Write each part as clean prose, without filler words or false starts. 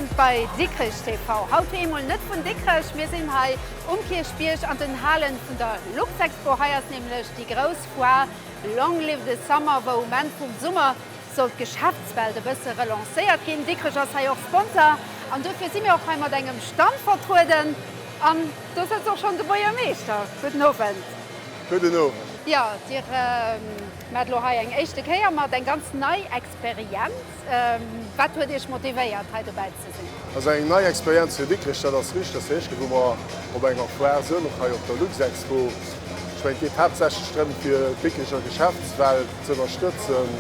Owend bei Dikrech TV. Haut wéi eemol net vun Dikrech, mir sinn hei um Kierchbierg an den Halen vun der Luxexpo. Hei ass nämlech déi grouss Foire Long Live the Summer, wou um Enn vum Summer soll d'Geschäftswelt e bësse relancéiert ginn. Dikrech ass hei och Sponsor an dofir si mir och hei mat engem Stand vertrueden. An do sëtzt och schonn de Buergermeeschter. Gudden Owend. Gudden Owend. Jo, Dir maacht elo hei eng éischte Kéier mat, eng ganz nei Experienz. Wat huet Iech motivéiert, hei dobäi ze sinn? Also eng nei Experienz fir Dikrech, dat ass richteg. Dat ass déi éischt Kéier, wou mer op enger Foire sinn, och hei op der Luxexpo. Ech mengen, et geet haaptsächlech drëm, fir d'Dikrecher Geschäftswelt ze ënnerstëtzen,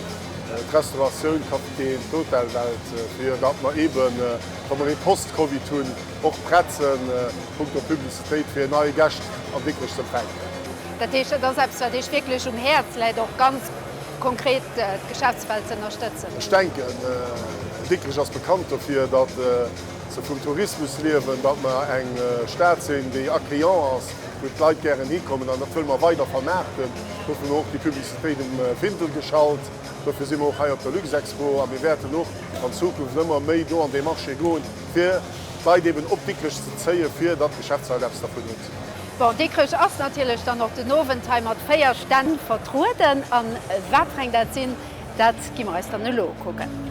d'Restauratioun, d'Caféen, d'Hotelwelt, fir datt mer eeben, wa mer ee Post-Covid hunn, och prett sinn, punkto Publicitéit, fir nei Gäscht an Dikrech ze empfänken. Dat heescht, dat ass eppes, wat Iech wierklech um Häerz läit, och ganz konkret d'Geschäftswelt ze ënnerstëtzen? Ech denken, Dikrech ass bekannt dofir, datt se vum Tourismus liewen, datt mer eng Stad sinn, déi accueillant ass, wou d'Leit gären hikommen an dat wëlle mer weider vermaarten. Dofir hu mer och déi Publicitéit um Findel geschalt, dofir si mer och hei op der Luxexpo a mir wäerten och an Zukunft ëmmer méi do an dee Marché goen, fir d'Leit eben op Dikrech ze zéien, fir datt d'Geschäftsleit eppes dervun hunn. Bon, Dikrech ass natierlech dann och den Owend hei mat 4 Stänn vertrueden. An wat fir eng dat sinn, dat gi mer eis dann elo ukucken.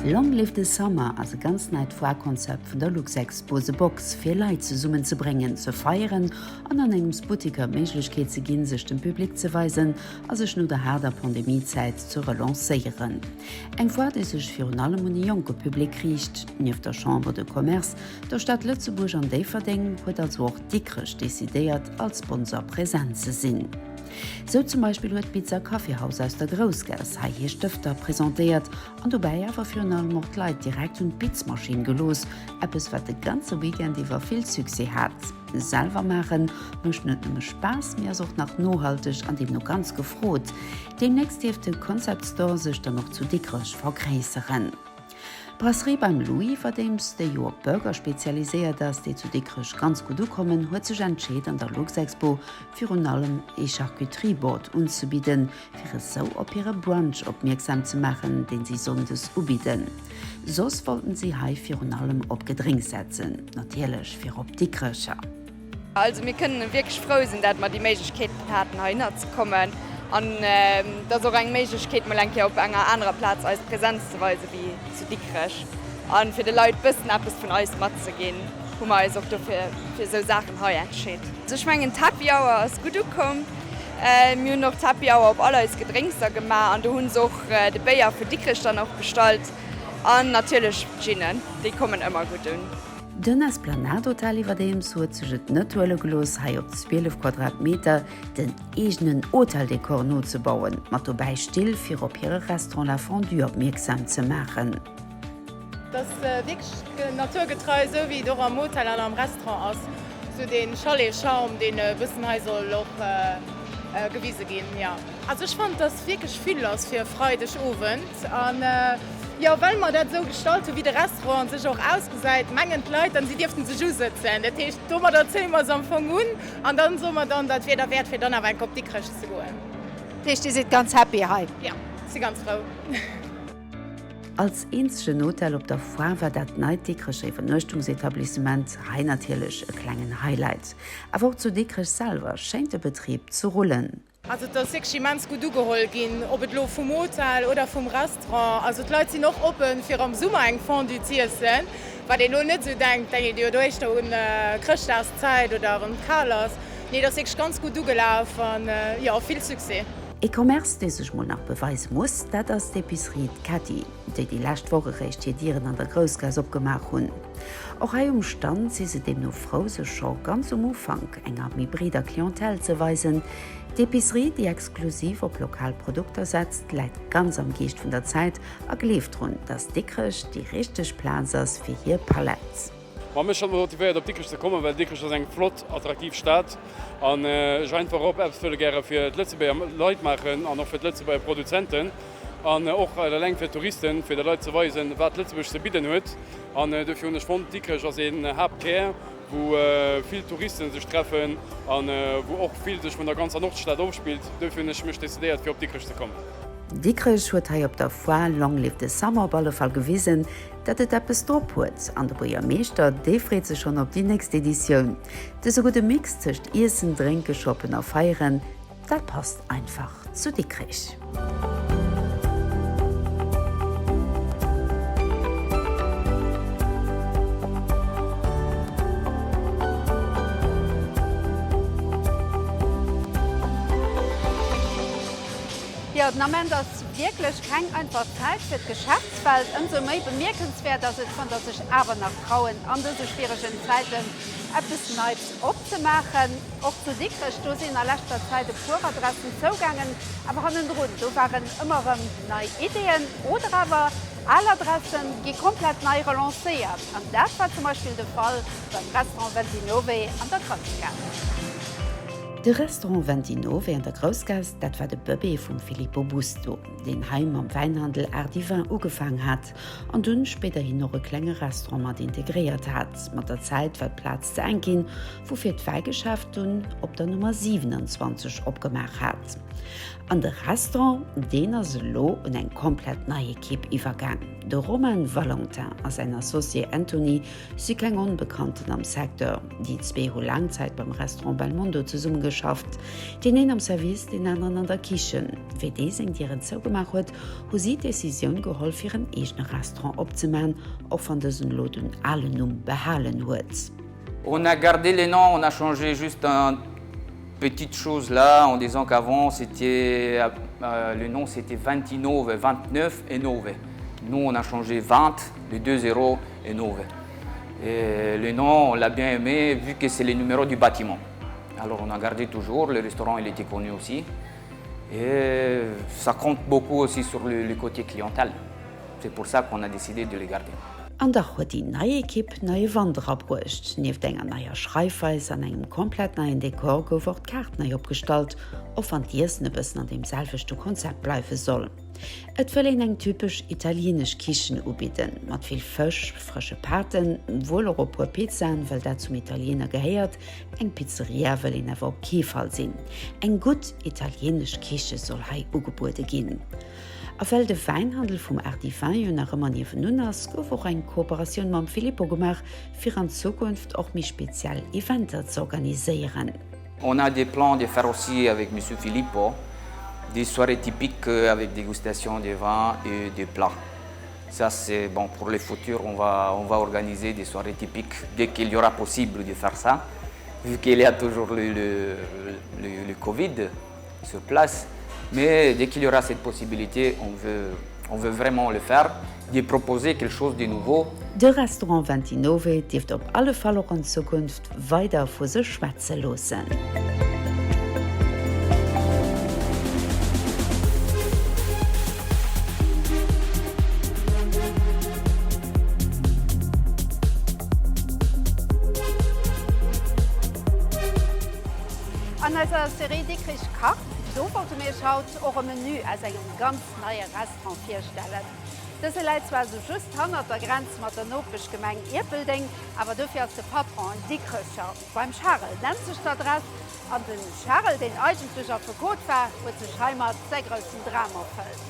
Long Live the Summer ass e ganz neit Foire-Konzept vun der Luxexpo, The Box, fir Leit zesummen ze bréngen, ze feieren an an engems Butteker d'Méiglechkeet ze ginn, sech dem Public ze weisen a sech no der haarder Pandemie-Zäit ze relancéieren. Eng Foire, déi sech virun allem un e jonke Public riicht. Nieft der Chambre de Commerce, Der Stad Lëtzebuerg an Déifferdeng huet also och Dikrech decidéiert, als Sponsor present ze sinn. Sou zum Beispill huet d'Bizer Kaffeehaus aus der Groussgaass hei hir Stëfter presentéiert an dobäi awer virun allem och d'Leit direkt un d'Bizmaschinn gelooss, eppes wat de ganze Weekend iwwer vill Succès hat. Selwer maachen mécht net nëmme Spaass, mee ass och nach nohalteg an deemno ganz gefrot. Deemnächst dierft de Concept Store sech dann och zu Dikrech vergréisseren. D'Brasserie beim Louis, iwwerdeems, déi jo op Burger spezialiséiert ass, déi zu Dikrech ganz gutt ukommen, huet sech entscheet an der Luxexpo virun allem ee Charcuterie-Board unzebidden, fir esou op hire Brunch opmierksam ze maachen, deen si sonndes ubidden. Soss wollten si hei virun allem op Gedrénks setzen, natierlech fir op Dikrecher. Also mir kënnen wierklech frou sinn, dat mer déi Méiglechkeet haten heihinner ze kommen an et ass och eng Méiglechkeet mol eng Kéier op enger anerer Plaz eis Präsenz ze weise wéi zu Dikrech an fir de Leit bëssen eppes vun eis matzeginn, hu mer eis och dofir fir esou Saachen hei entscheet. Also ech mengen d'Happy Hour ass gutt ukomm. Mir hunn och d'Happy Hour op all eis Gedrénkser gemaach an do hu se och de Béier vun Dikrech dann och bestallt an natierlech d'Ginnen, déi kommen ëmmer gutt un. Den Esplanade Hotel iwwerdeems huet sech et net huele gelooss, hei op 12 Quadratmeter den eegenen Hoteldekor nozebauen, mat dobäi Still, fir op hire Restaurant La Fondue opmierksam ze maachen. Et ass wierklech naturgetrei, esou wéi et och am Hotel an am Restaurant ass. Esou dee Chalet-Charme, deen e bëssen hei soll och gewise ginn, jo. Also ech fannen dass wierklech vill lass fir e Freideg Owend an jo well mer dat esou gestalt hu wéi de Restaurant sech och ausgesäit mengen d'Leit dann si dierften sech usëtzen. Dat heescht domadder zéie mer se am Fong un an dann soe mer dann dat wier derwäert fir dann awer enk op Dikrech ze goen. Dat heescht dir sidd ganz happy hei? Jo, si ganz frou. Als eenzegen Hotel op der Foire war dat neit Dikrecher Iwwernuechtungsetablissement hei natierlech e klengen Highlight. Awer och zu Dikrech selwer schéint de Betrib ze rullen. Also et ass wierklech immens gutt ugeholl ginn, ob et elo vum Hotel oder vum Restaurant. Also d'Leit sinn och oppen, fir am Summer eng Fondue z'iessen, wat een elo net esou denkt, denkt een jo do éischter un Chrëschtdagszäit oder wann et kal ass. Nee, et ass wierklech ganz gutt ugelaf an jo, vill Succès. Ee Commerce, dee sech mol nach beweise muss, dat ass d'Epicerie D'Kätti, déi déi lescht Woch eréischt hir Dieren an der Groussgaass opgemaach hunn. Och hei um Stand si se deemno frou, sech scho ganz um Ufank enger méi breeder Clientèle ze weisen. D'Epicerie, déi exklusiv op lokal Produkter setzt, läit ganz am Geescht vun der Zäit a gleeft drun, dass Dikrech déi richteg Plaz ass fir hir Palett. Ma mech hat motivéiert op Dikrech ze kommen, well Dikrech ass eng flott, attraktiv Stad an ech einfach och eppes wëlle gäre fir d'Lëtzebuerger Leit maachen an och fir d'Lëtzebuerger Produzenten. An och eleng fir d'Touristen, fir de Leit ze weisen, wat Lëtzebuerg ze bidden huet. An dofir hunn ech fonnt, Dikrech ass een Haaptkär, wou vill Touristen sech treffen a wou och vill sech vun der ganzer Nordstad ofspillt. Dofir hunn ech mech decidéiert, fir op Dikrech ze kommen. Dikrech huet hei op der Foire Long Live the Summer op alle Fall gewisen, datt et eppes drop huet an de Buergermeeschter, dee freet sech schonn op déi nächst Editioun. Dëse gudde Mix tëscht Iessen, Drénken, Shoppen a Feieren, dat passt einfach zu Dikrech. Jo, den Ament ass wierklech keng einfach Zäit fir d'Geschäftswelt. Ëmsou méi bemierkenswäert ass et, wann der sech awer nach trauen, an dëse schwieregen Zäiten eppes Neits opzemaachen. Och zu Dikrech, do sinn a leschter Zäit e puer Adressen zougaangen, awer hannendrun, do waren ëmmer erëm nei Ideeën oder awer al Adressen gi komplett nei relancéiert. An dat war zum Beispill de Fall beim Restaurant Ventinove an der Groussgaass. De Restaurant Ventinove an der Groussgaass, dat war de Bëbee vum Filippo Busto, deen hei mam Wäinhandel Art Divin ugefaang hat an dunn spéiderhin och e klenge Restaurant mat integréiert hat. Mat der Zäit war d'Plaz ze enk ginn, woufir d'Wäigeschäft dunn op der Nummer 27 opgemaach hat. An de Restaurant, deen ass elo un eng komplett nei Ekipp iwwergaang. De Romain Valentin a säin Associé Anthony Si keng Onbekannten am Secteur. Déi zwee hu laang Zäit beim Restaurant Belmondo zesummegeschafft. Deen een am Service, deen aneren an der Kichen. Wéi dee seng Dieren zougemaach huet, hu si d'Decisioun geholl, fir en eegene Restaurant opzemaachen, och wann dësen elo den alen Numm behalen huet. On a gardé les noms, on a changé juste un petite chose là en disant qu'avant c'était euh, le nom c'était 29, 29 et 9. Nous on a changé 20, les 2 zéros et 9. Et le nom on l'a bien aimé vu que c'est le numéro du bâtiment. Alors on a gardé toujours, le restaurant il était connu aussi. Et ça compte beaucoup aussi sur le, le côté clientèle. C'est pour ça qu'on a décidé de le garder. An dach huet déi nei Ekipp neie Wand erabruecht. Nieft enger neier Schreifweis an engem komplett neien Dekor gouf och d'Kaart nei opgestallt, och wann d'Iessen e bëssen an deem selwechte Konzept bleiwe soll. Et wëll een eng typesch italienesch Kichen ubidden, mat vill Fësch, frësche Paten, wuel och e puer Pizzaen, well dat zum Italiener gehéiert. Eng Pizzeria wëll een awer op kee Fall sinn. Eng gutt italienesch Kiche soll hei ugebuede ginn. A well de Wäinhandel vum Art Divin jo nach ëmmer niewenun ass, gouf och eng Kooperatioun mam Filippo gemaach, fir an Zukunft och méi speziell Eventer ze organiséieren. On a des plans de faire aussi avec monsieur Filippo des soirées typiques avec dégustation de vin et de plats. Ça c'est bon pour le futur, on va, on va organiser des soirées typiques dès qu'il y aura possible de faire ça, vu qu'il y a toujours le, le, le, le Covid sur place. Mais dès qu'il y aura cette possibilité, on veut, on veut vraiment le faire, de proposer quelque chose de nouveau. De Restaurant Ventinove dierft op alle Fall och an Zukunft weider vu sech schwätze loossen. An eiser Serie Dikrich kacht, do wollte mir iech haut och e Menü aus engem ganz neie Restaurant virstellen. Dëse läit zwar esou just hannert der Grenz mat der Nopeschgemeng Ierpeldeng, awer dofir ass de Patron en Dikrecher. Beim Charel nennt sech d'Adress, an de Charel, deen eigentlech Affekot war, huet sech heimat säi groussen Dram erfëllt.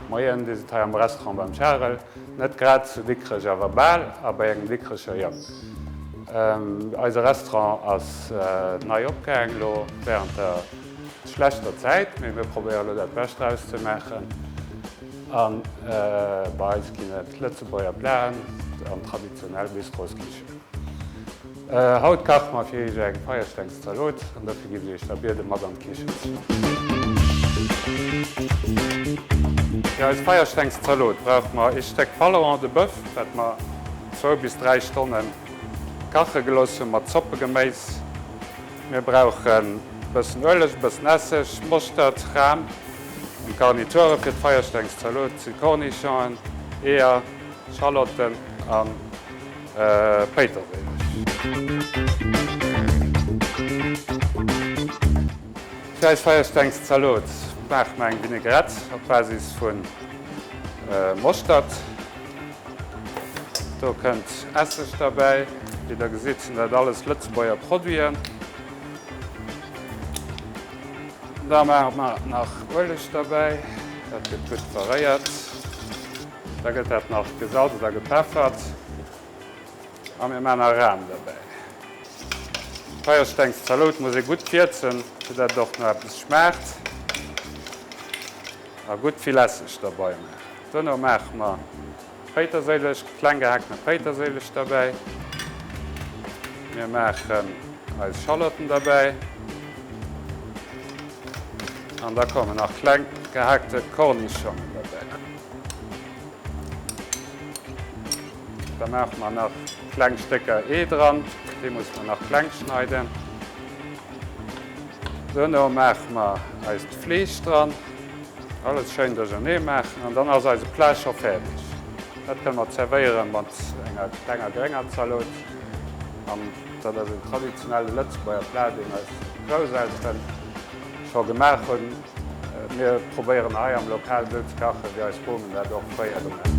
Moien, Dir sidd hei am Restaurant beim Charel, net grad zu Dikrech awer bal, a bei engem Dikrecher Jang. Eise Restaurant ass nei opgaang elo während der schlechter Zäit, mee mir probéiere elo dat Bescht draus ze maachen. A bei eis ginn et Lëtzebuerger Platen an traditionell Bistroskichen. Haut kache mer fir iech eng Feierstengszalot an dofir giff ech iech da bieden mat an d'Kichen ze kommen. Fir eis Feierstengszalot brauche mer ee Stéck Falleron de Boeuf, wat mer zwou bis 3 Stonne kache gelooss hunn mat Zoppegeméis. Mir brauchen e bëssen Ueleg, e bëssen Esseg, Moschtert, Ram an d'Garniture fir d'Feierstengszalot si Cornichonen, Eeër, Schalotten a Péiterséileg. Fir eis Feierstengszalot. Maache mer eng Vinaigrette op Basis vu Moschtert. Do kënnt Esseg derbäi. Wéi der gesitt sinn dat alles Lëtzebuerger Produiten. Da maache mer nach Ueleg derbäi. Dat gëtt gutt verréiert. Da gëtt dat nach gesalzt a gepeffert. A mir maachen nach Ram derbäi. Feierstengszalot muss ee gutt wierzen, fir dat et och no eppes schmaacht. A gutt vill Esseg derbei maachen. Duerno maache mer Péiterséileg, kleng gehaaktene Péiterséileg derbäi. Mir maachen eis Schalotten derbäi. An da kommen nach kleng gehaakte Kornischongen derbäi. Da maache mer nach kleng Stécker Ee dran, déi musse mer nach kleng schneiden. Duerno maache mer eist Fleesch dran, alles schéin duerchernee maachen an dann ass eise Plat scho fäerdeg. Dat kënne mer zerwéiere mat enger klenger grénger Zalot an dat ass en traditionelle Lëtzebuerger Plat, deen eis Grousselteren scho gemaach hunn. Mir probéieren hei am Lokal esou ze kachen, wéi eis Bomen dat och fréier gemaach hunn.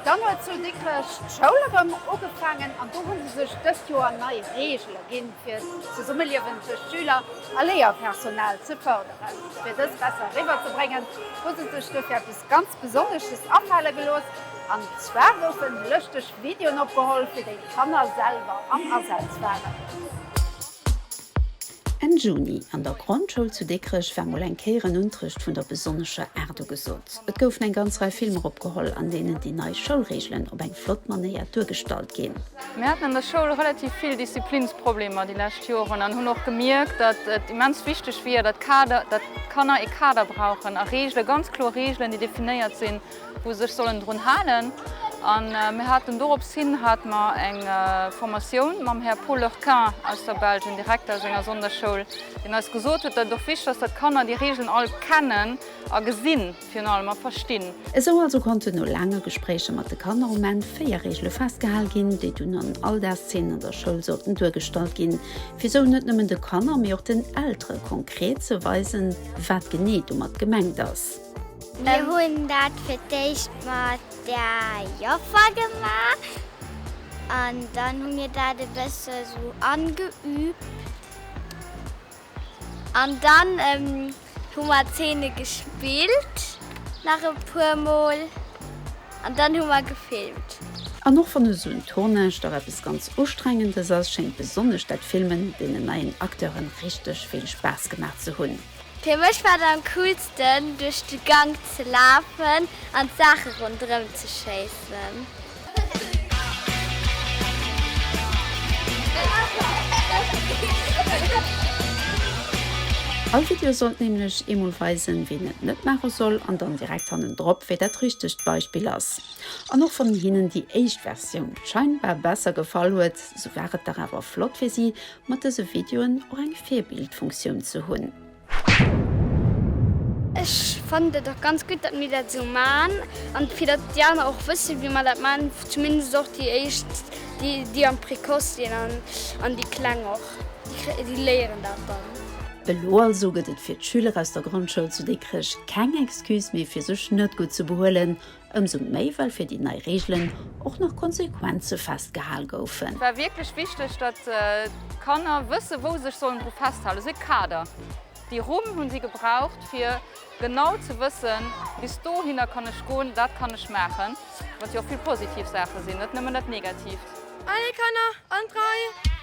Dann huet zu Dikrech d'Schoul erëm ugefaangen an do hu se sech dëst Joer nei Reegele ginn, fir d'Zesummeliewen tëscht Schüler a Léierpersonal ze fërderen. Fir dës besser eriwwer ze bréngen, hu se sech dofir eppes ganz Besonnesches afale gelooss, an zwar goufen lëschteg Videoen opgeholl, fir déi d'Kanner selwer am Asaz waren. Enn Juni an der Grondschoul zu Dikrech war mol eng Kéier en Unterrecht vun der besonnescher Aart ugesot. Et goufen eng ganz Rei Filmer opgeholl, an deenen déi nei Schoulreegelen op eng flott Manéier duergestallt ginn. Mir haten an der Schoul relativ vill Disziplinsproblemer déi lescht Joren an hunn och gemierkt, datt et immens wichteg wier, datt Kader, datt d'Kanner ee Kader brauchen a Reegelen, ganz kloer Reegelen, déi definéiert sinn, wou se sech sollen drun halen. A mir haten dorops hin hate mer eng Formatioun mam Här Paul Leurquin aus der Belsch, en Direkter aus enger Sonderschoul, deen eis gesot huet, datt et och wichteg ass, datt d'Kanner déi Reegelen all kennen a gesinn. Virun allem a verstinn. Esou also konnten no laange Gespréicher mat de Kanner um Enn 4 Reegele festgehal ginn, déi dunn an Alldagszeenen an der Schoul sollten duergestallt ginn, fir esou net nëmmen de Kanner, mee och den Eltere konkret ze weisen, wat genee domat gemengt ass. Mir hunn dat fir d'éischt mat der Joffer gemaach an dann hu mir dat e bësse sou angeübt. An dann hu mer Zeene gespillt nach e puer mol an dann hu mer gefilmt. An och wann esou en Tournage dach eppes ganz Ustrengendes ass, schéngt besonnesch dat Filmen deenen neien Acteuren richteg vill Spaass gemaach ze hunn. Fir mech war et am coolsten duerch de Gank ze lafen an d'Saache ronderëm ze schéissen. All Video sollt nämlech eemol weisen, ween et net maache soll an dann direkt hannendrop, wéi dat richtegt Beispill ass. An och wann hinnen déi éischt Versioun scheinbar besser gefall huet, sou war et dach awer flott fir si, mat dëse Videoen och eng Virbildfunktioun ze hunn. Ech fannen dat och ganz gutt, datt mir dat esou man an fir datt déi aner och wëssen, wéi mer dat man, zumindest och déi éischt, déi déi am Précoce sinn an an déi Kleng och, déi léieren dat dann. Elo also gëtt et fir d'Schüler aus der Grondschoul zu Dikrech keng Excuse méi fir sech net gutt ze behuelen, ëmsou méi well fir déi nei Reegelen och nach Konsequenze festgehal goufen. Et war wierklech wichteg, datt d'Kanner wësse wou se sech sollen dru festhalen, esou e Kader. Déi Rumm hunn si gebraucht, fir genau ze wëssen, bis dohinner kann ech goen, dat kann ech maachen, wat jo och vill positiv Saache sinn, net nëmmen dat Negatiivt. Allez Kanner, an d'Rei!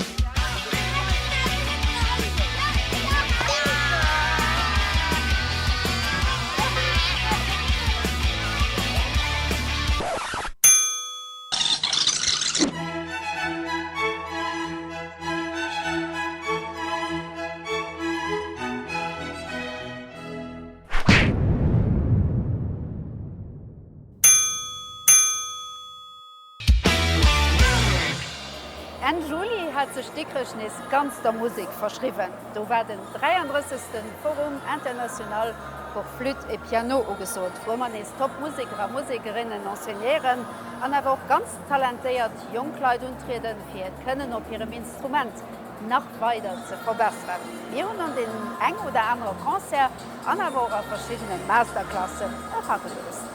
Enn Juli hat sech Dikrech nees ganz der Musek verschriwwen. Do war den 33. Forum International. pour flûte et piano ugesot, wou ëmmer nees top Museker a Musekerinnen enseignéieren an awer och ganz talentéiert jonk Leit untrieden, fir hiert Kënnen op hirem Instrument nach weider ze verbesseren. Mir hunn an deen eng oder anere Concert an awer och a verschiddene Masterclassen erageluusst.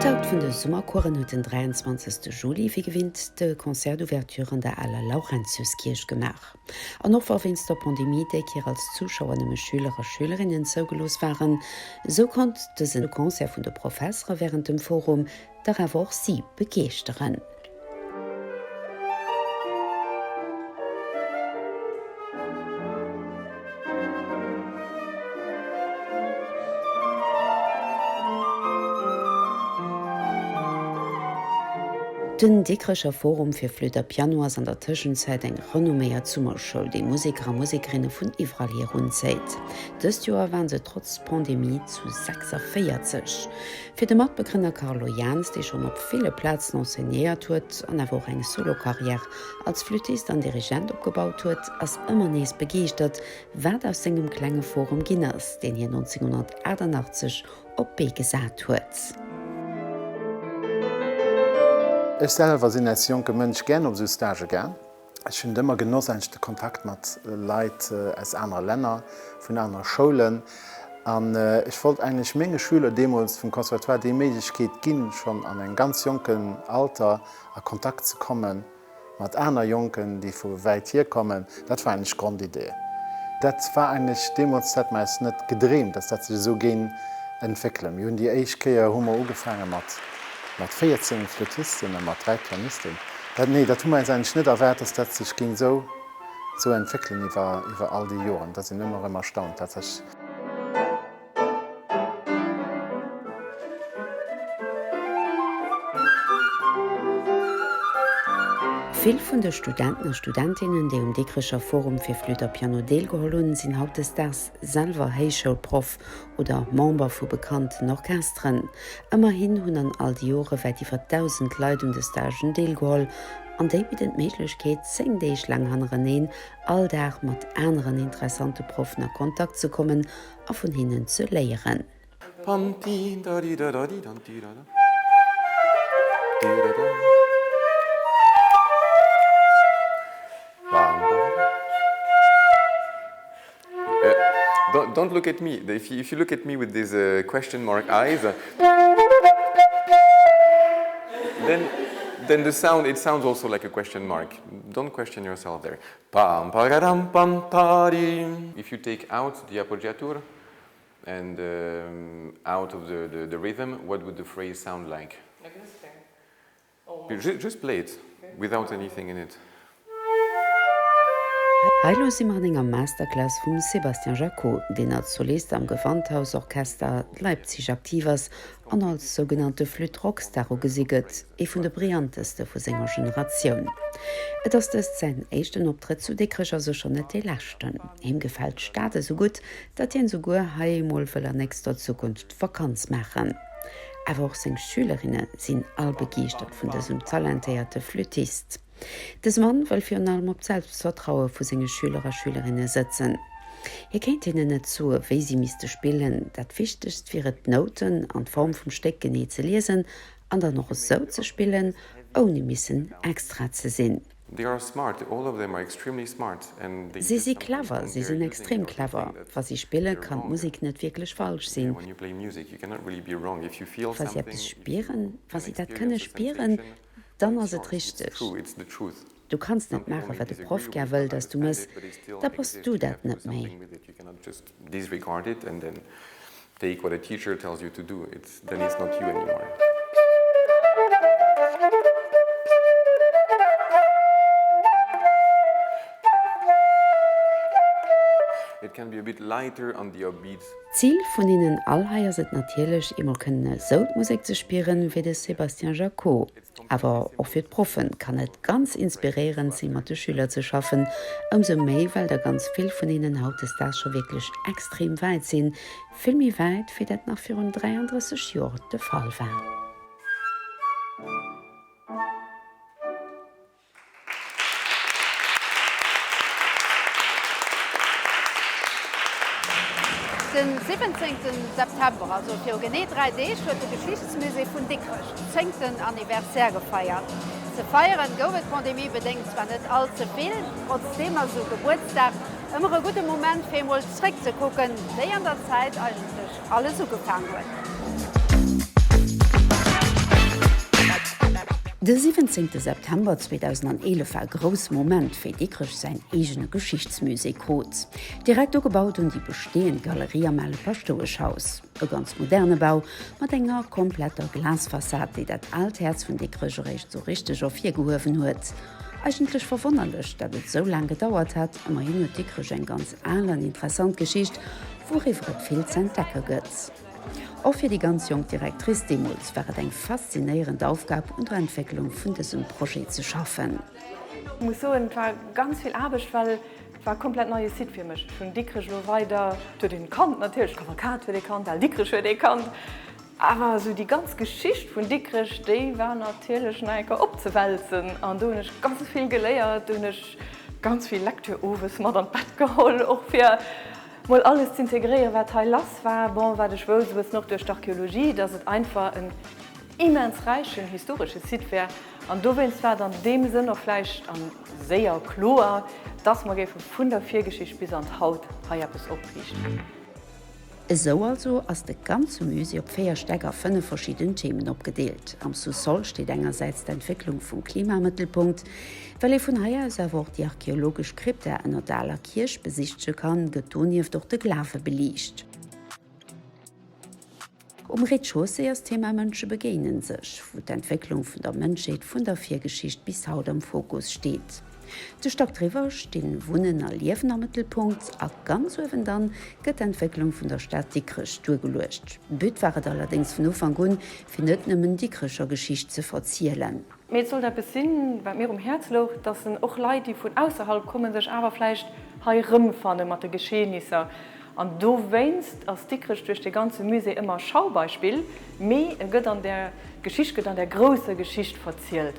Optakt vun de Summercoursen huet den 23. Juli wéi gewinnt de Concert d'ouverture an der aler Laurentiuskierch gemaach. An och wa wéinst der Pandemie déi Kéier als Zuschauer nëmme Schüler a Schülerinnen zougelooss waren, esou konnt dëse Concert vun de Professere wärend dem Forum dach awer och si begeeschteren. Den Dikrecher Forum fir Flütt a Piano ass an der Tëschenzäit eng renomméiert Summerschoul, déi Museker a Musekerinne vun iwwerall hier unzéit. Dëst Joer waren se trotz Pandemie zu 46. Fir de Matbegrënner Carlo Jans, dee schonn op ville Plazen enseignéiert huet an awer och eng Solo-Karriär als Flüttist an Dirigent opgebaut huet, ass ëmmer nees begeeschtert, wat aus sengem klenge Forum ginn ass, deen hien 1988 op d'Bee gesat huet. Ech selwer sinn als jonke Mënsch gären op esou Stagë gaang. Ech hunn et ëmmer genoss, eigentlech de Kontakt mat Leit aus anere Länner, vun anere Schoulen. An ech wollt eigentlech menge Schüler deemools vum Conservatoire déi Méiglechkeet ginn, schonn an engem ganz jonken Alter a Kontakt ze komme mat aner Jonken, déi vu wäit hier kommen. Dat war eigentlech d'Grondidee. Dat war eigentlech deemools, dat hate mer eis net gedreemt, dass dat sech esou géing entwéckelen. Mir hunn déi éischt Kéier hu mer ugefaange mat 14 Flüttisten a mat 3 Pianisten. Dat, nee, dat hu mer eis eigentlech net erwaart, dass dat sech géing esou, esou entwéckelen iwwer, iwwer all déi Joren. Da sinn ëmmer erëm erstaunt tatsächlech. Vill vun de Studenten a Studentinnen, déi um Dikrecher Forum fir Flütt a Piano deelgeholl hunn, sinn hautdesdaags selwer Héichschoulproff oder Member vu bekannten Orchesteren. Ëmmerhin hunn an all de Jore wäit iwwer 1.000 Leit un de Stagen deelgeholl an déi bidden d'Méiglechkeet, 10 Deeg laang hannereneen all Dag mat aneren interessante Proffen a Kontakt ze kommen a vun hinnen ze léieren. Don't look at me. If you, if you look at me with these uh, question mark eyes, then, then the sound, it sounds also like a question mark. Don't question yourself there. Pam, pararam, pam, pari. If you take out the appoggiatura and um, out of the, the, the rhythm, what would the phrase sound like? Like this thing. Just, just play it without anything in it. Hei elo si mer an enger Masterclass vum Sébastien Jacquot, deen als Solist am Gewandhausorchester Leipzig aktiv ass an als sougenannte Flütt-Rockstar ugesi gëtt, ee vun de brillanteste vu senger Generatioun. Et ass dëst säin éischten Optrëtt zu Dikrech a sécher net dee leschten. Him gefält d'Stad esou gutt, datt hien esouguer hei emol wëll an nächster Zukunft Vakanz maachen. Awer och seng Schülerinne sinn all begeeschtert vun dësem talentéierte Flüttist. Dëse Mann wëll virun allem op d'Selbstvertraue vu senge Schüler a Schülerinne sëtzen. Hie kéint hinnen net soe wéi si misste spillen, dat Wichtegst wier et d'Nouten an d'Form vum Stéck genee ze liesen an dann och esou ze spillen, ouni missen extra ze sinn. Si si clever, si sinn extrem clever. Wa si spillen, kann d'Musek net wierklech falsch sinn. Wa si eppes spieren, wa si dat kënne spieren, dann ass et richteg. Du kanns net maachen, wat e Proff gär wëll, dass du mëss, da bass du dat net méi. Take what a teacher tells you to do, it's then it's not you anymore. It can be a bit lighter on the upbeats. D'Zil vun hinnen all hei ass et natierlech, eemol kënnen esou d'Musek ze spieren, wéi de Sébastien Jacquot. Awer och fir d'Proffen kann et ganz inspiréierend sinn, mat de Schüler ze schaffen, ëmsou méi well der ganz vill vun hinnen hautdesdaags scho wierklech extrem wäit sinn, vill méi wäit wéi dat nach virun 33 Joer de Fall war. Den 17 September, also viru genee 3 Deeg, huet de Geschichtsmusée vun Dikrech zéngten Anniversaire gefeiert. Ze feieren gouf et pandemiebedéngt zwar net all ze vill, trotzdeem ass esou Gebuertsdag ëmmer e gudde Moment fir emol zréckzekucken, wéi an der Zäit eigentlech alles ugefaang huet. De 17 September 2011 war e grousse Moment, wéi Dikrech säin eegene Geschichtsmusée krut. Direkt ugebaut un déi besteeënd Galerie am ale Paschtoueschhaus. E ganz moderne Bau mat enger kompletter Glasfassad, déi dat aalt Häerz vun Dikrech eréischt sou richteg ervirgehuewen huet. Eigentlech verwonnerlech, dat et sou laang gedauert hat, ëmmerhin huet Dikrech eng ganz al an interessant Geschicht, wouriwwer et vill z'entdecke gëtt. Och fir déi ganz jonk Directrice deemools war et eng faszinéierend Aufgab, un der Entwécklung vun dësem Projet ze schaffen. Ech muss soen, et war ganz vill Aarbecht, well et war e komplett neie Site fir mech. Ech hunn Dikrech elo weider, et huet een kannt natierlech, d'Kavalkad huet ee kannt, Al Dikrech huet ee kannt, Awer esou déi ganz Geschicht vun Dikrech, déi war natierlech nach eng Kéier opzewälzen. An do hunn ech ganz vill geléiert, do hunn ech ganz vill Lecture owes mat an d'Bett geholl, och fir mol alles z'integréieren, wat hei lass war. Bon, wat ech wousst e bëssen och duerch d'Archeologie, dass et einfach en immens räichen historesche Site wär. An dowéinst war et an deem Sënn och vläicht an séier kloer, dass mer géife vun der Virgeschicht bis an d'Haut hei eppes opriichten. Esou also ass de ganze Musée op 4 Stäck a 5 verschidden Themen opgedeelt. Am Sous-sol steet engersäits d'Entwécklung vum Klima am Mëttelpunkt. Well ee vun hei aus awer och déi archeologesch Krypta ënner der aler Kierch besichtege kann, gëtt donieft och de Glawe beliicht. Um Rez-de-chaussée ass d'Thema Mënsche begéinen sech, wou d'Entwécklung vun der Mënschheet vun der Virgeschicht bis haut am Fokus steet. De Stack driwwer stinn Wunnen a Liewen am Mëttelpunkt a ganz uewen dann gëtt d'Entwécklung vun der Stad Dikrech duergeluecht. But war et allerdéngs vun Ufank un, fir net nëmmen Dikrecher Geschicht ze verzielen. Mee et sollt eppes sinn, wat mir um Häerz louch, dass en och Leit, déi vun ausserhalb kommen, sech awer vläicht hei rëmfanne mat de Geschehnisser. An dowéinst ass Dikrech duerch de ganze Musée ëmmer Schaubeispill, mee e gëtt an där Geschicht gëtt an där grousser Geschicht verzielt.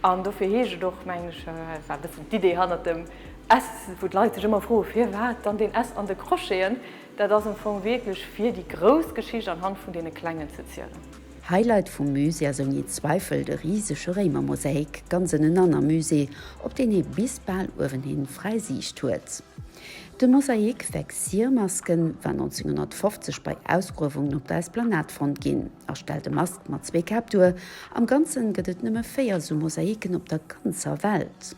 An dofir heescht et och, mengen ech, dat war e bëssen d'Idee hannert dem S, wou d'Leit sech ëmmer froen, firwat dann deen S an de Crocheten, dat ass am Fong wierklech fir déi grouss Geschicht anhand vun deene klengen ze zielen. Highlight vum Musée ass ouni Zweifel de risege Réimermosaik ganz ënnenan am Musée, op deen ee bis bal uewenhin fräi Siicht huet. De Mosaik Vexiermasken war 1950 bei Ausgruewungen op der Esplanade fonnt ginn a stellt e Mask mat zwee Käpp duer. Am Ganzen gëtt et nëmme 4 esou Mosaiken op der ganzer Welt.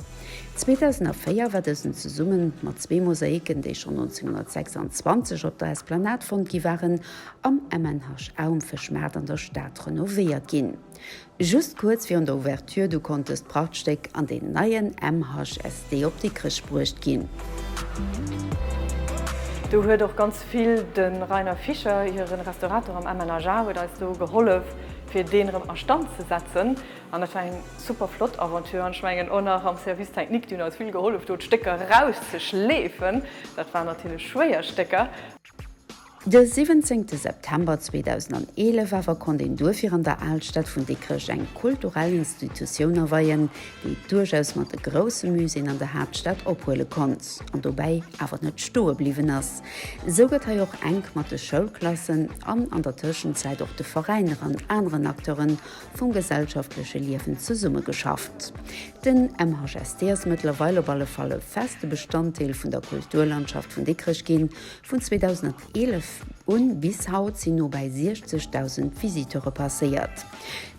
2004 war dësen zesumme mat zwee Mosaiken, déi schonn 1926 op der Esplanade fonnt gi waren, am MNHA um Fëschmaart an der Stad renovéiert ginn. Just kuerz virun der Ouverture du konnt dëst Prachtstéck an deen neien MHSD op Dikrech bruecht ginn. Do huet och ganz vill de Rainer Fischer, hiren Restaurator am MNHA, huet eis do gehollef fir deen erëm a Stand ze setzen. An dat war eng super flott Aventure. An ech mengen och nach am Service technique, déi hunn eis vill gehollef do d'Stécker erauszeschleefen. Dat waren natierlech schwéier Stécker. De 17 September 2011 awer konnt een duerfir an der Alstad vun Dikrech eng kulturell Institutioun aweien, déi et duerchaus mat de grousse Muséeën an der Haaptstad ophuele konnt an dobäi awer net stoe bliwwen ass. Esou gëtt hei och enk mat de Schoulklassen an an der Tëschenzäit och de Veräiner an aneren Acteure vum gesellschaftleche Liewen zesummegeschafft. Den MHSD ass mëttlerweil op alle Fall e feste Bestanddeel vun der Kulturlandschaft vun Dikrech ginn. Vun 2011 un bis haut sinn nobäi 60.000 Visiteure passéiert.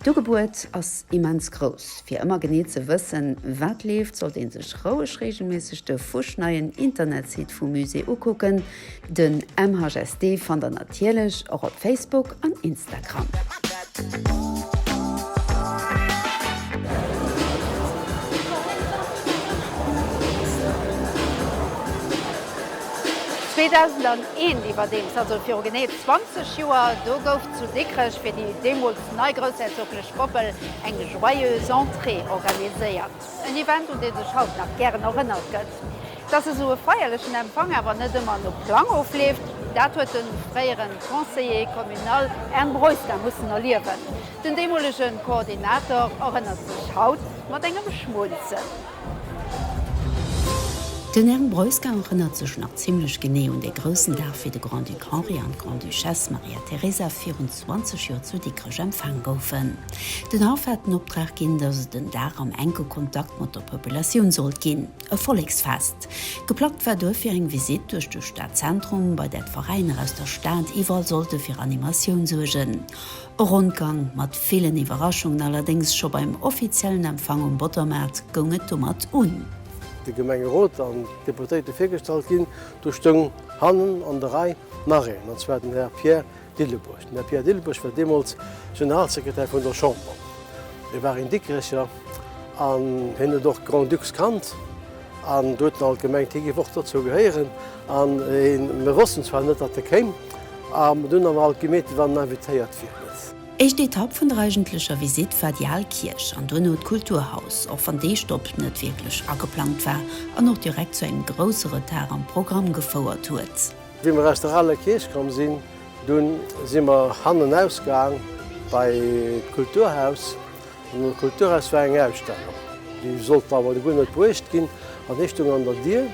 D'Ugebuet ass immens grouss. Fir ëmmer genee ze wëssen, wat leeft, sollt ee sech roueg reegelméisseg de fuschneien Internetsite vum Musée ukucken. Den MHSD fannt der natierlech och op Facebook an Instagram. 2001 iwwerdeems, also viru genee 20 Joer, do gouf zu Dikrech fir déi deemools nei groussherzoglech Koppel eng Joyeuse Entrée organiséiert. En Event, un dee sech haut nach gären erënnert gëtt. Dass esou e feierlechen Empfang awer net ëmmer no Plang ofleeft, dat huet de fréiere Conseiller communal Ern Breuska mussen erliewen. Den deemolege Koordinator erënnert sech haut mat engem Schmunzen. Den Ern Breuska erënnert sech nach zimmlech genee un dee groussen Dag, wéi de Grand-Duc Henri an d'Grande-Duchesse Maria Teresa virun 20 Joer zu Dikrech empfaang goufen. Den Haff hat den Optrag ginn, datt et en Dag am enke Kontakt mat der Populatioun sollt ginn, e Volleksfest. Geplangt war duerfir eng Visitt duerch de Stadzentrum, bei där d'Veräiner aus der Stad iwwerall sollte fir Animatioun suergen. E Rondgang mat villen Iwwerraschungen, allerdéngs scho beim offiziellen Empfang um Bottermaart goung et domat un. De Gemengerot an d'Deputéierte virgestallt ginn. Do stoung hannen an der Rei nach een, an zwar den Här Pierre Dillebourg. Den Här Pierre Dillebourg war deemools Generalsekretär vun der Chamber. Hie war een Dikrecher an hien huet och Grand-Ducs kannt. An do huet en alt gemengt, hie géif och dozou gehéieren. An mir wossten zwar net, datt e kéim, a mir hunn awer alt gemeet, wéi wann en invitéiert wier. Éischt Etapp vun der eigentlecher Visitt war déi al Kierch an duerno d'Kulturhaus, och wann dee Stopp net wierklech ageplangt war an och direkt zu engem grousse Retard am Programm gefouert huet. Wéi mer aus der aler Kierch komm sinn, dunn si mer hannen ausgaang bei d'Kulturhaus. An am Kulturhaus war eng Ausstellung, déi sollt awer guer net bruecht ginn. An hie stoung an der Dier,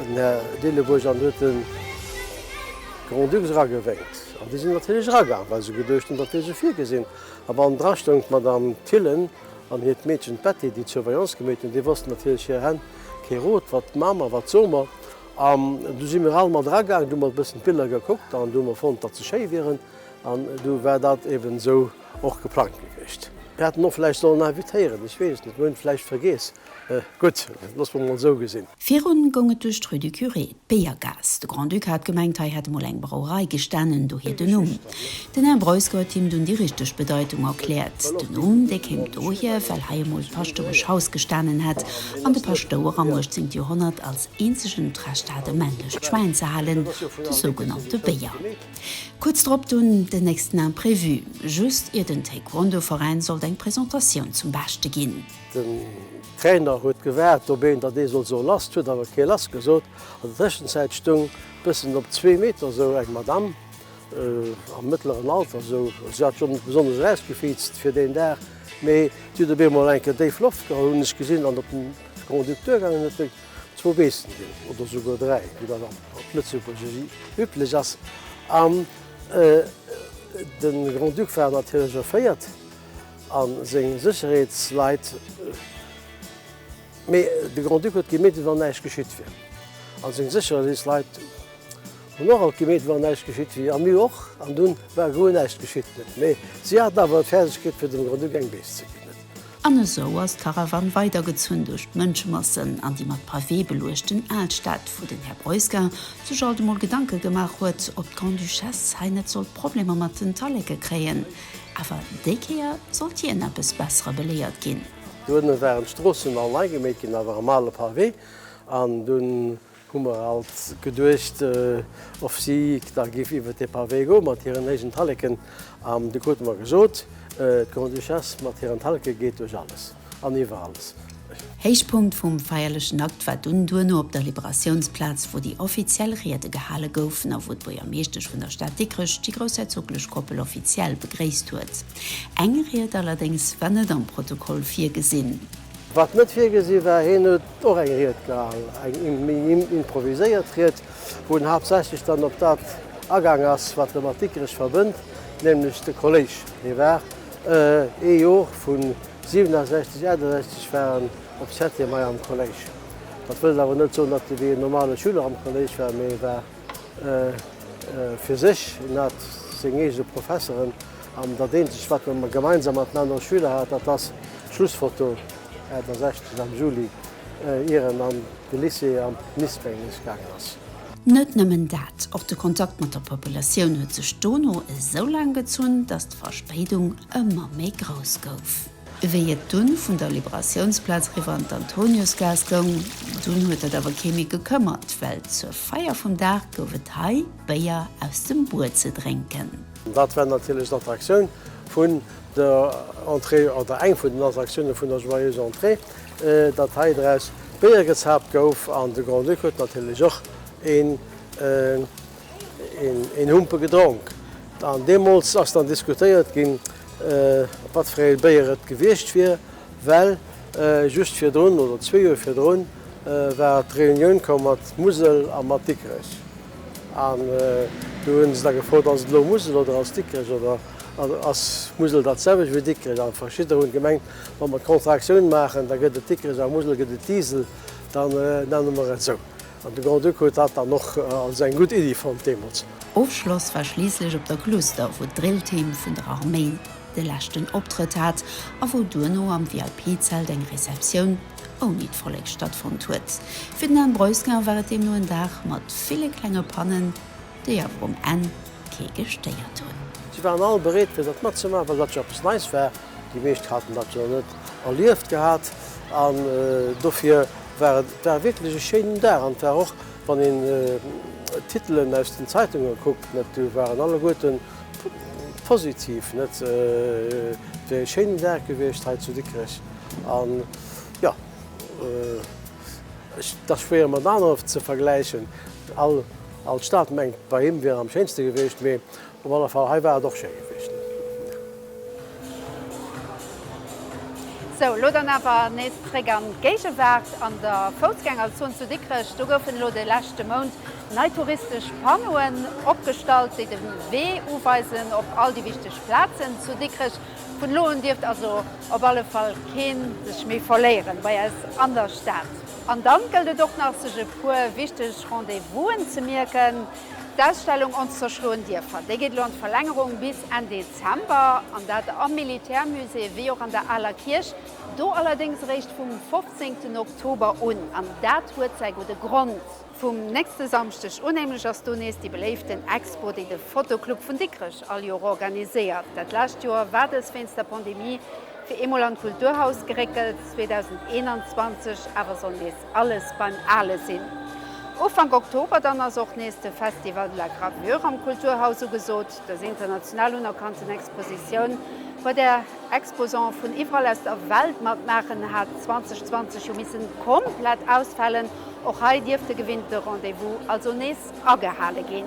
den Här Dillebuerg, an huet de Grand-Duc eragewénkt. An déi sinn natierlech eragaang, well se geduecht hunn, dat wier esou virgesinn. A wann dra stoung d'Madame Thillen an hiert Meedchen, d'Betty, déi d'Surveillance gemeet hunn, déi wossten natierlech hir Hänn kee Rot, Wat maa mer, wat soe mer? An du si mir all mat eragaang, du hu mer e bëssen d'Biller gekuckt an du hu mer fonnt, datt se schéi wieren. An du war dat eben esou och geplangt gewiescht. Mir hätten och vläicht sollen invitéieren, ech weess et net, mir hunn et vläicht vergeess. Gutt, loosse mer emol esou gesinn. Virun goung et duerch d'Rue du Curé, d'Béiergaass. De Grand-Duc hat gemengt, hei hätt emol eng Brauerei gestanen, dohier den Numm. Den Här Breusker huet him dunn déi richteg Bedeitung erkläert. Den Numm, dee kéim dohier, well hei emol d'Paschtoueschhaus gestanen hätt an de Paschtouer am 18. Joerhonnert als eenzegen d'Recht hat, e männlecht Schwäin ze halen, de sougenannte Béier. Kuerz drop dunn den nächsten Imprévu, just ier den Taekwondo-Veräin sollt eng Presentatioun zum Beschte ginn. Den Trainer huet gewaart op een, datt ee sollt soen lass, 't huet awer kee lass gesot. An der Tëschenzäit stoung bëssen op zwee Meter esou eng Madame am mëttleren Alter esou, si hat schonn net besonnesch erausgefiizt fir deen Dag, mee si huet op eemol eng Kéier déif Loft geholl, hunn ech gesinn, an op den Conducteur gaangen, huet e zwou Beessen ginn, oder souguer dräi, wéi dat op Lëtzebuerg üblech ass. An de Grand-Duc war natierlech erféiert a seng Sécherheetsleit, mee de Grand-Duc huet gemeet, wéi wann näischt geschitt wier. A seng Sécherheetsleit hunn och alt gemeet, wéi wann näischt geschitt wier, a mir och. An dunn war guer näischt geschitt. Mee si haten awer d'Fäerdegkeet, fir dem Grand-Duc eng Bees ze ginn. An esou ass d'Karawann weidergezunn duerch d'Mënschemassen an déi mat Pavé beluechten Alstad, wou den Här Breuska sech alt emol Gedanke gemaach huet, ob d'Grande-Duchesse hei net sollt Problemer mat den Talleke kréien. Awer déi Kéier sollt hien eppes Bessere beléiert ginn. Duerno waren d'Stroossen all nei gemeet ginn, awer am ale Pavé. An dunn Hu mer alt geduecht, of si da giff iwwert dee Pavé goe mat hiren héijen Talleken. An du krute mer gesot, d'Grande-Duchesse mat hiren Talleke geet duerch alles an iwwer alles. Héichpunkt vum feierlechen Akt war dunn duerno op der Liberatiounsplaz, wou déi offiziell Riede gehale goufen a wou d'Buergermeeschtesch vun der Stad Dikrech déi groussherzoglech Koppel offiziell begréisst huet. Eng Ried allerdéngs war net am Protokoll virgesinn. Wat net virgesi war, hien huet och eng Ried gehal, eng méi improviséiert Ried, wou en haaptsächlech dann op dat agaang ass, wat e mat Dikrech verbënnt, nämlech de Kolléisch. Hie war ee Jor, vu 67, 68 war en op Septième hei am Kolléisch. Dat wëllt awer net soen, datt e wéi en normale Schüler am Kolléisch war, mee e war fir sech, en hat seng eege Professeren an dat eenzegt, wat e gemeinsam mat den anere Schüler hat, dat ass d'Schlussfoto 68 am Juli, ier en an de Lycée an d'Nisféngnes gaangen ass. Net nëmmen dat, och de Kontakt mat der Populatioun huet sech dono esou laang gezunn, datt d'Verspéidung ëmmer méi grouss gouf. Wéi et dunn vun der Liberatiounsplaz eriwwer an d'Antoniusgaass goung, dunn huet dat awer kee méi gekëmmert, well zur Feier vum Dag gouf et hei Béier aus dem Buer ze drénken. Dat war natierlech d'Attraktioun vun der Entrée, oder eng vun den Attraktioune vun der Joyeuse Entrée, datt hei draus Béier gezaapt gouf. An de Grand-Duc huet natierlech och een een Humpe gedronk. An deemools ass dann diskutéiert ginn, wat fir ee Béier et gewiescht wier, well just virdrun oder zwee Joer virdrun war d'Reunioun komm mat Musel a mat Dikrech. An du hunn se da gefrot, ass et elo Musel oder ass Dikrech oder ass Musel dat selwecht wéi Dikrech? An verschidder hunn gemengt, wa mer d'Kontraktioun maachen, da gëtt et Dikrech a Musel gëtt et Diesel, dann nenne mer et esou. An de Grand-Duc huet dat dann och als eng gutt Iddi fonnt deemools. Ofschloss war schliisslech op der Gluster, wou d'Drillteam vun der Arméi de leschten Optrëtt hat a wou duerno am VIP-Zelt eng Receptioun ouni d'Vollek stattfonnt huet. Fir den Dan Breuskin war et deemno en Dag mat ville klenge Pannen, déi awer um Enn kee gestéiert hunn. Si waren all bereet fir dat matzemaachen, well dat jo eppes Neis war. Déi meescht haten dat jo net erlieft gehat an dofir war et war wierklech e schéinen Dag. An et war och, wann een d'Titelen aus den Zeitunge kuckt, net, déi waren alleguerte positiv, net. Et wär e schéinen Dag gewiescht hei zu Dikrech an jo, et ass schwéier mat anere ze vergläichen. All all Stad mengt, bei him wier am schéinste gewiescht, mee Op alle Fall, hei war et och schéi gewiescht. Sou, elo dann awer nees zréck an d'Géigewaart an der Foussgängerzon zu Dikrech. Do goufen elo de leschte Mount nei touristesch Panneauen opgestallt, déi de Wee uweisen op all déi wichteg Plazen zu Dikrech. Vun elo un dierft also op alle Fall keen sech méi verléieren bei eis an der Stad. An dann gëllt et och nach sech e puer wichteg Rendez-vousen ze mierken. D'Ausstellung Ons zerschloen Dierfer, déi geet elo an d'Verlängerung bis Enn Dezember, an dat am Militärmusée wéi och an der Aler Kierch, do allerdéngs eréischt vum 15 Oktober un. An dat huet säi gudde Grond. Vum nächste Samschdeg un nämlech ass do nees déi beléiften Expo, déi de Fotoclub vun Dikrech all Joer organiséiert. Dat lescht Joer war dës wéinst der Pandemie fir eemol an d'Kulturhaus geréckelt, 2021 awer soll nees alles beim Ale sinn. Ufank Oktober dann ass och nees de Festival de la Gravure am Kulturhaus ugesot. Dës international unerkannten Expositioun, bei där Exposante vun iwwerall aus der Welt matmaachen, hat 2020 jo missen komplett ausfalen. Och hei dierf de gewinnte Rendez-vous also nees agehale ginn.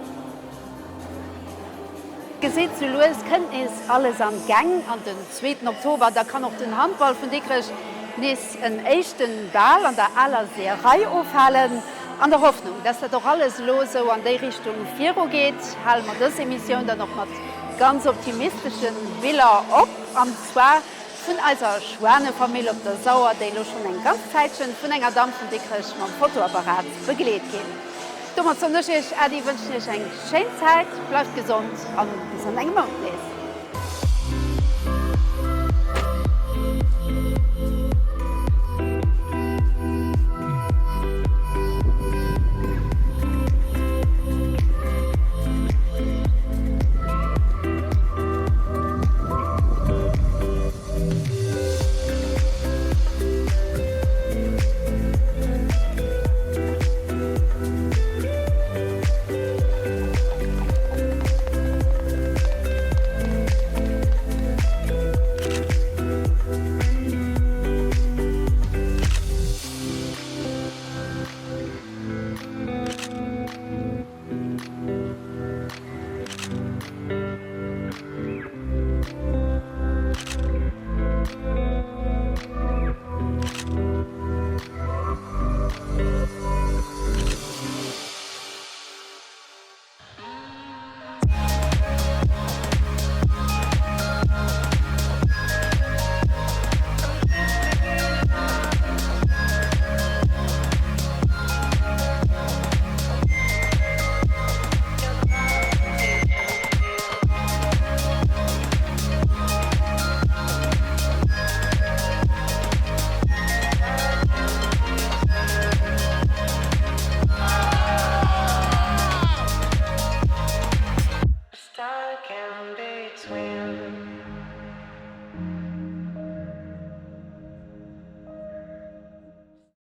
Gesitt, sou lues kënnt nees alles an d'Gäng. An den zweeten Oktober, da kann och den Handball vun Dikrech nees en éischten Bal an der aler Seeërei ofhalen. An der Hoffnung, dass dat och alles elo esou an déi Richtung viru geet, hale mer dës Emissioun dann och mat ganz optimisteschen Biller op. An zwar vun eiser Schwanefamill op der Sauer, déi elo schonn eng ganz Zäitchen vun enger Damm vun Dikrech mam Fotoapparat begleet ginn. Domat soen ech iech Äddi, wënschen iech eng schéin Zäit, bleift gesond an bis an engem Mount nees.